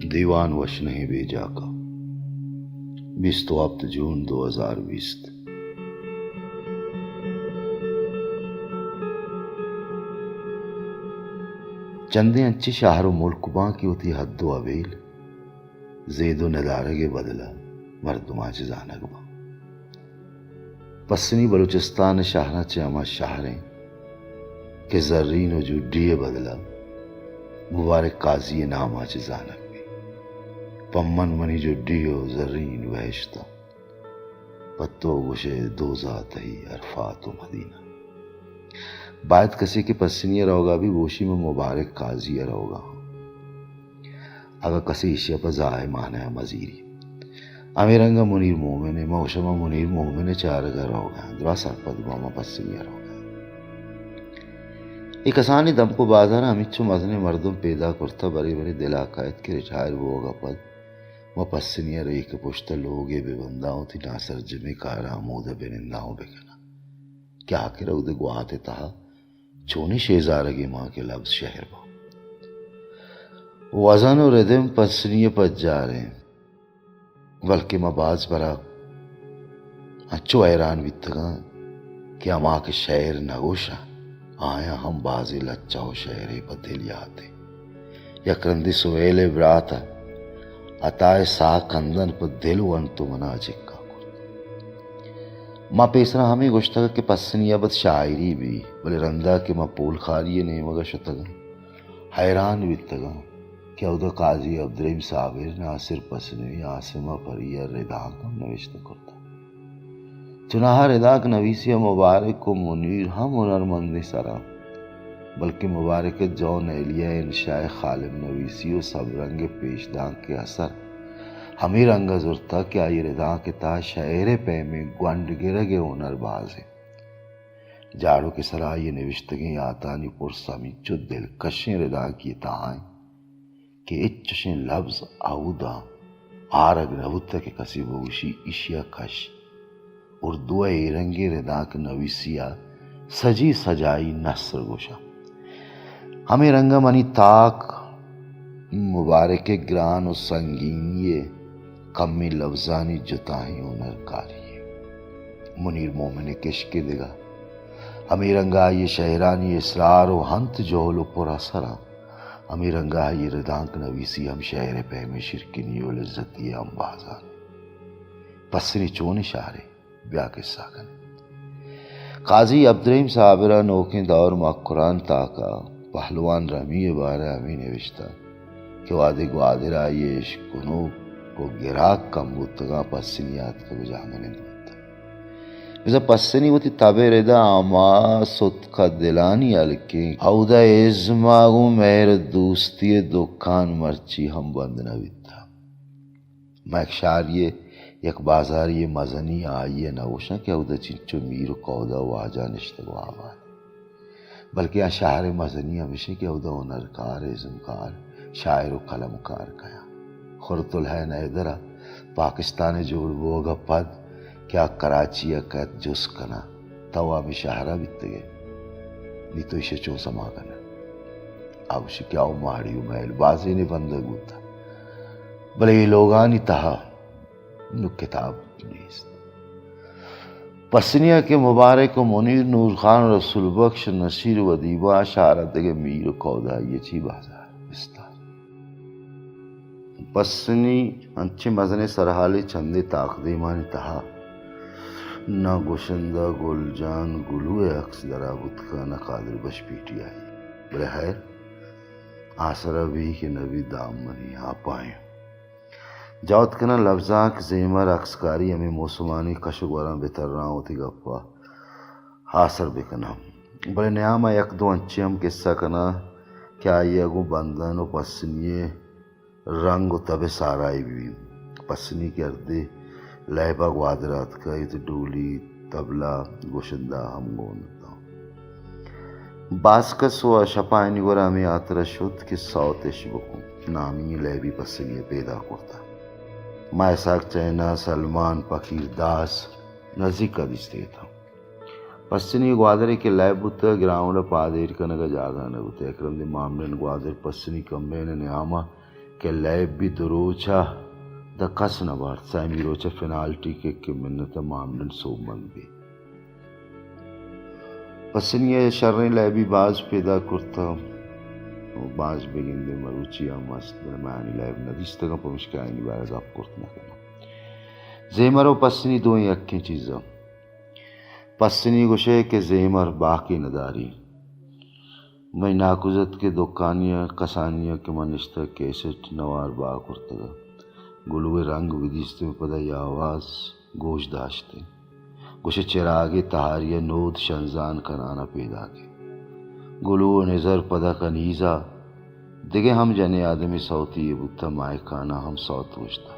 دیوان وشنہیں بیجاکا، بیست و ہپت جون دو ہزار بیست۔ چندے انچیں شہر و ملک باں کہ وتی حد و حویل، زید و ندارگ ء بدل ء مردماں چہ زانگ باں۔ پسنی بلوچستان ء شہراں چہ ہما شہر انت کہ زرین و جڈی ء بدل ء مبارک قاضی ء نام ء چہ زانگ بیت۔ پہ من منی جڈی و زرین بہشت انت، پہ تو گوشئے دوزہ تئی عرفات و مدینہ۔ باید کسے کہ پسنی ء روگا بی گوشی من مبارک قاضی ء روگا آں۔ اگاں کسے ایشی ء پہ زاہ ء مانہ ء مزیری۔ ہمے رنگ ء منیر مومن ء، ما گوشاں ما منیر مومن ء چارگ ء روگ ء آں، دراہ سرپد باں ما پسنی ء روگ ء آں۔ اے کسانیں دمک و بازار ء ہمینچو مزنیں مردم پیدا کرتہ، برے برے دل ء کئیت کہ ریٹائر بوگ ء پد ما پسنی ء ریک ء پشت ء لوگے بہ بنداں، وتی ناسرجمیں کاراں ہمود ء بہ ننداں و بہ کناں کہ آخر اود ء گوات ء تہا چونیں شیزارگے مان کہ لبز شہر باں۔ وزن و ردم پسنی ء پجار انت، بلکہ ما باز برا انچو حیران بیتگاں کہ ہما کہ شعر نہ گوشاں، آیاں ہم بازیں لچہ و شعرے پہ دل یات انت۔ یک رندے سہیل ء برات ء عطا ء ساہ کندن پہ دل ونت و منا چکاں کرت۔ ما پیسرا ہمے گوشتگ کہ پسنی ابد شاعری بی، بلے رندا کہ ما پولکاری ء نیمگ ء شتگاں، حیران بیتگاں کہ اودا قاضی عبدالرحیم صابر، ناصر پسنوی، عاصمہ پری ء ردانک ہم نوشتہ کرتگ۔ چوناہا ردانک نویسی ء مبارک و منیر ہم ہنرمندیں سراں، بلکہ مبارک ء جون ایلیا ء انشاء ء خالم نویسی و سبرنگ ء پیشدانک ء اثر ہمے رنگ ء زرتگ کہ آئی ء ردانک ء تہا شعر ء پیمیں گونڈ گرگ ء ہنر باز انت۔ جاڑوک ء سرا آئی ء نوشتگیں یاتانی پرس ہمینچو دلکشیں ردانکی ء تہا انت کہ ہچ چشیں لبز اودا آرگ نہ بوتگ کہ کسے بگوشی ایشی ء کش۔ اردو ء اے رنگیں ردانک نویسی ء سجی سجائی نثر گوشاں۔ ہمے رنگ ء منی تاک مبارک ء گران و سنگینی ء کمیں لبزانی جتاہیں ہنرکاری ء۔ منیر مومن ء کشک ء دگہ ہمے رنگ ء آئی ء شعرانی اسرار و ہنت جہل و پر اثر آں۔ ہمے رنگ ء آئی ء ردانک نویسی ہم شعر ء پیم ء شیرکنی و لذتی ء امبازاں۔ پسنی چونیں شہرے؟ بیا کسہ کنیں۔ قاضی عبدالرحیم صابر ء نوکیں دور مکران تاک ء پہلوان رمی ء بارہ ء ہمے نوشتہ کہ وہدے گوادر ء آئی ء اشکنوک و گراک کم بوتگاں، پسنی ء اتکگ و جاگہ نند بوتگ۔ بزاں پسنی وتی تب ء ردا ہما ستک ء دلانی ہلکیں اودا ازم ء گوں مہر دوستی ء دکان مرچی ہم بند نہ بیتگ۔ مئے یک شہری ء یک بازاری ء مزنی آئی ء نہ گوشاں کہ اودا چنچو میر و کہدا و واجہ نشتگ و آباد، بلکہ آ شہر ء مزنی ہمیش انت کہ اودا ہنرکار، ازمکار، شاعر و قلمکار کیاں۔ خرۃ العین حیدر ء پاکستان ء جوڑ بوگ ء پد کہ آ کراچی ء کئیت جست کناں، تو ہمے شہر ء بیتگ ئے، نی تو ایشی ء چون سما کن ئے؟ آ گوشی کہ آؤ ماڑی و مئیل بازینے بندگ بوتگ، بلے اے لوگانی تہا نوں کتاب نیست۔ پسنی ء کہ مبارک و منیر، نور خان و رسول بخش، نصیر و ادیباں، شہر ء دگہ میر و کودائی ء چی بازار بستار۔ پسنی انچیں مزنیں سرحالے چندے تاکدیمانی تہا نہ گشندہ گل جان گلو ء عکس درا بوتگ ء نہ قادر بخش پی ٹی آئی۔ بلے ہیر، آسرا بی کہ نبی دام منی آپاں۔ جہد کناں لبزانک، زیمر، عکسکاری ہمے موسمانی کش و گوراں بہ تراں، وتی گپ ء آسر بہ کناں۔ بلے نیام ء یک دو انچیں ہم کسہ کناں کہ آئی ء گوں بندن و پسنی ء رنگ و تب ء سارائی بہ بیت۔ پسنی کہ ہردے لیب ء گوادر ء اتکگ ات، ڈولی، تبلہ، گشندہ ہم گون اتاں۔ باسکس و شپائنی گورا ہمے ہاترا شت کہ سوت اش بکن۔ نامی لیبی پسنی ء پیدا کرتہ۔ ما اسحاق چینا، سلمان، پکیر داس نزیک ء دیستگ اتاں۔ پسنی گوادر ء کہ لیب بوتہ، گراؤنڈ ء پاد ایر کنگ ء جاگہ نہ بوتہ۔ یک رندے مامڈن گوادر پسنی کمبین ء نیام ء کہ لیب بی دو روچ ءَ داں کس نہ بارت، سیمی روچ ءَ پنالٹی کک کہ منت ءَ مامنن سوبمند بی۔ پسنی ءَ شریں لیبی باز پیدا کرتہ، باز بگندے مروچی ہم است، بلے من آیانی لیب نہ دیستگاں، پمشکا آیانی بارہ ءَ گپ کرت نہ کناں۔ زیمر و پسنی دوئیں یکیں چیزاں۔ پسنی گوشئے کہ زیمر باکے نداری۔ مئے ناکوزتکے دکانی ءَ کسانی ءَ کہ من نشتہ کیسٹ نوار بہا کرتگ ءَ گلو ءِ رنگ بدیستیں، پدا اے آواز گوش داشتیں۔ گوشئے چراگے تہاری ءَ نود شنزان کنان ءَ پیداکیں۔ گلو ءُ نزر پدا کنیز ءَ دگہ ہم جنیں آدمے سوتی یے بوتہ، مائکان ءَ ہم سوت گوشتہ۔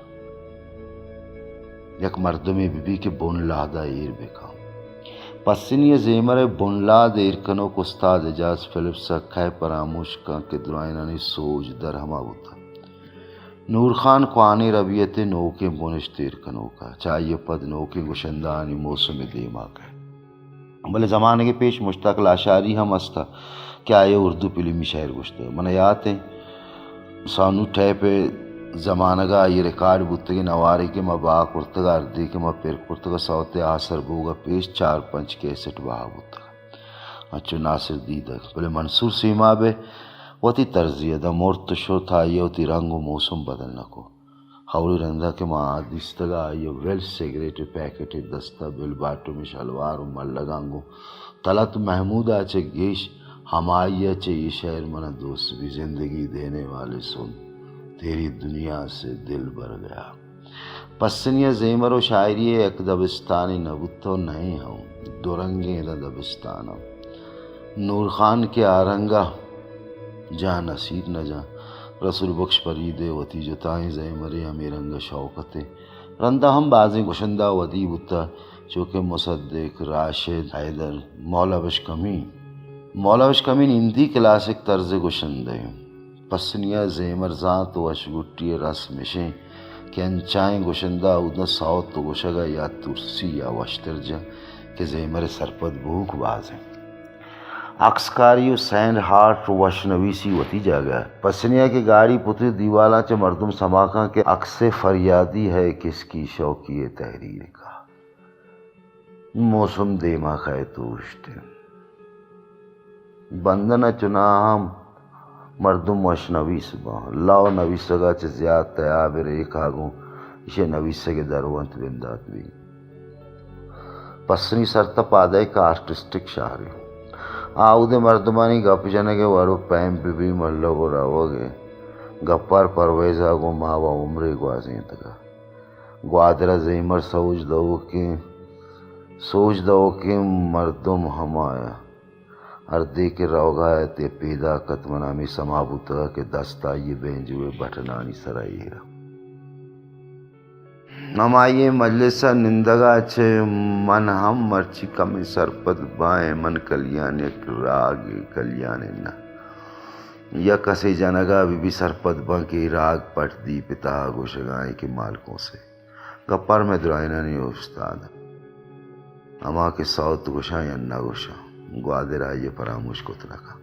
یک مردمے بہ بی کہ بنلاد ءَ ایر بہ کن۔ پسنی ءَ زیمر ءِ بنلاد ایر کنوک استاد اعجاز فلپس ءَ کئے پراموش کن کہ درائینانی سوج در ہما بوتہ۔ نور خان کوہنیں ربیت ءِ نوکیں بنشت ایر کنوک ءَ، چہ آئی ءَ پد نوکیں گشندہانی موسم ءِ دیما کئیت۔ بلے زمانگے پیش مشتاق لاشاری ہم است کہ آئی ءَ اردو فلمی شئیر گوشتگ۔ من ءَ یات ایں سونو ٹیپ ءِ زمانگ ءَ آئی ءِ ریکارڈ بوتگیں نوارے کہ ما بہا کرتگ ءَ ہردے کہ ما پر کرتگ ءَ سوت ءِ آسر بوگ ءَ پیش چار پنچ کیسٹ بہا بوتگ۔ انچو ناصر دیدگ، بلے منصور سیماب ءِ وتی طرزے ءَ داں مرت ءُ شت، آئی ءَ وتی رنگ ءُ موسم بدل نہ کت۔ اولی رندا کہ ما آ دیستگ ءَ آئی ءَ ویلش سگریٹ ءِ پیکٹے دست ءَ، بیل باٹم ءِ شلوار ءُ ملگاں گوں طلعت محمود ءَ چہ گیش ہمائی ءَ چہ اے شئیر من ءَ دوست بی، زندگی دینے والے سن، تیری دنیا سے دل بھر گیا۔ پسنی ءَ زیمر ءُ شاعری ءِ یک دبستانے نہ بوتہ ءُ نہ ایں ہم، دو رنگیں ادا دبستان ءَ۔ نور خان کہ آ رنگ ءَ جان اسیر نہ جان، رسول بخش فرید ءِ وتی جتائیں زیمرے ہمے رنگ ءَ شوکت ءَ۔ رندا ہم بازیں گشندہ ودی بوتہ، چو کہ مصدق، راشد، حیدر، مولا بخش کمین۔ مولا بخش کمین ہندی کلاسک طرز ءِ گشندہ ایں۔ پسنی ءَ زیمر زانت ءُ وشگٹی ءِ رسم اش ایں کہ انچائیں گشندہ اوداں سوت ءُ گشگ ءَ یا ترسی یا وشتر جن کہ زیمر ءِ سرپد بوک باز ایں۔ عکسکاری ءُ سینڈ آرٹ ءُ وشنویسی وتی جاگہ ءَ۔ پسنی ءَ کہ گاڑی پتری دیوالاں چہ مردم سما کن کہ عکس فریادی ہے کس کی شوقی تحریر کا۔ موسم دیما کئیت ءُ اوشت ایں۔ بندن ءَ چناہا ہم مردم وشنویس باں۔ لو نویسگ ءَ چہ زیات تیاب ءِ ریکا گوں ایشی ءِ نویسگ ءِ درونت بندات بی۔ پسنی سرتہ پادئیک آرٹسٹک شہرے۔ آ اود ءِ مردمانی گپ جنگ ءِ وڑ ءُ پیم بہ بی، ملگ ءُ روگ ءِ۔ گپار پرویز ءَ گوں ما وَ عمرے گوازینتگ ءَ۔ گوادر ءَ زیمر سوج دئوکیں، سوج دئوکیں مردم ہما ءَ۔ ہردے کہ روگ ءَ ات ءُ پیداک ات، من ہمے سما بوتگ کہ دست آئی ءِ بینجو ءِ بٹنانی سرا ایر ات۔ ہمائی ءِ مجلس ءَ نندگ ءَ چہ من ہم مرچی کمے سرپد باں، من کلیان یک راگے، کلیانے نہ، یک کسے جنگ ءَ بہ بی سرپد باں کہ اے راگ پٹ دی پتا گوشگ ءَ ایں کہ مالکوں سے۔ گپار مئے درائینانی استاد، ہما کہ سوت گوشاں یا نہ گوشاں، گوادر آئی ءَ پراموش کت نہ کن۔